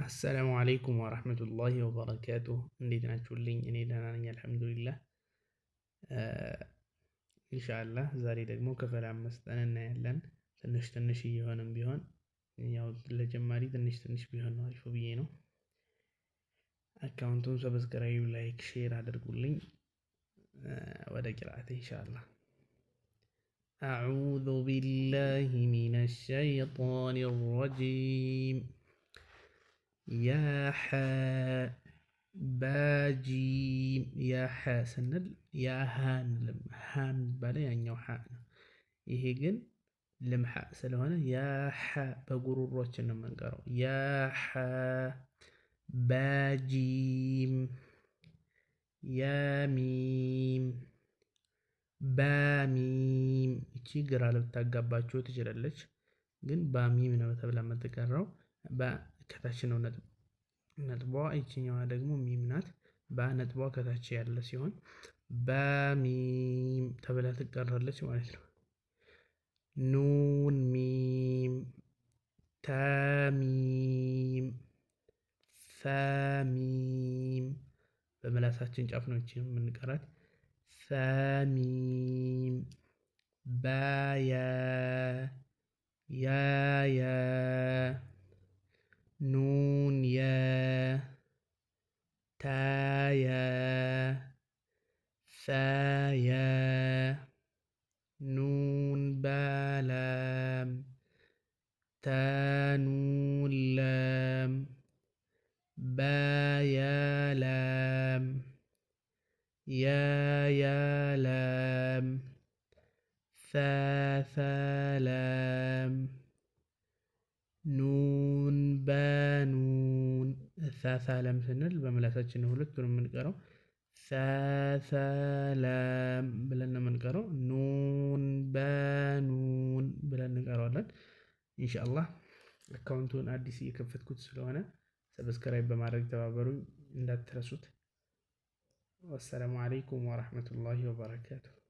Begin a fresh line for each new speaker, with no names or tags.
السلام عليكم ورحمة الله وبركاته። እንዴት ናችሁልኝ? እኔ ደህና ነኝ አልሐምዱሊላህ። ኢንሻአላህ ዛሬ ደግሞ ክፍል አምስትን እናያለን። ትንሽ ትንሽ እየሆነም ቢሆን ያው ለጀማሪ ትንሽ ትንሽ ቢሆን ነው አሪፍ ብዬ ነው። አካውንቱን subscribe፣ like፣ share አድርጉልኝ። ወደ ቂርአት ኢንሻአላህ። أعوذ بالله من الشيطان الرجيم። ያ ሐ ባጂም። ያ ሐ ስንል ያ ሀ አንልም። ሀ የሚባለው ያኛው ሀ ነው። ይሄ ግን ልምሐ ስለሆነ ያ ሐ በጉሮሯችን ነው የምንቀረው። ያ ሐ ባጂም፣ ያ ሚም፣ ባሚም። እቺ ግራ ልታጋባችሁ ትችላለች፣ ግን ባሚም ነው ተብላ የምትቀራው። ከታች ነው ነጥቧ። ይችኛዋ ደግሞ ሚም ናት። በነጥቧ ከታች ያለ ሲሆን ባሚም ተብላ ትቀራለች ማለት ነው። ኑን ሚም፣ ታሚም፣ ሳሚም። በምላሳችን ጫፍ ነው ይቺ የምንቀራት። ሳሚም፣ ባያ፣ ያያ፣ ኑን ያ፣ ታያ፣ ሳያ፣ ኑን ባላም፣ ታኑን ላም፣ ባያ ላም፣ ያያ ላም፣ ሳሳ ላም፣ ኑን ባኑን። ሳሳ ላም ስንል በምላሳችን ነው ሁለቱን የምንቀረው። ሳሳ ላም ብለን ነው የምንቀረው። ኑን ባኑን ብለን እንቀረዋለን። ኢንሻአላህ አካውንቱን አዲስ እየከፈትኩት ስለሆነ subscribe በማድረግ ተባበሩኝ እንዳትረሱት። والسلام عليكم ورحمة الله وبركاته።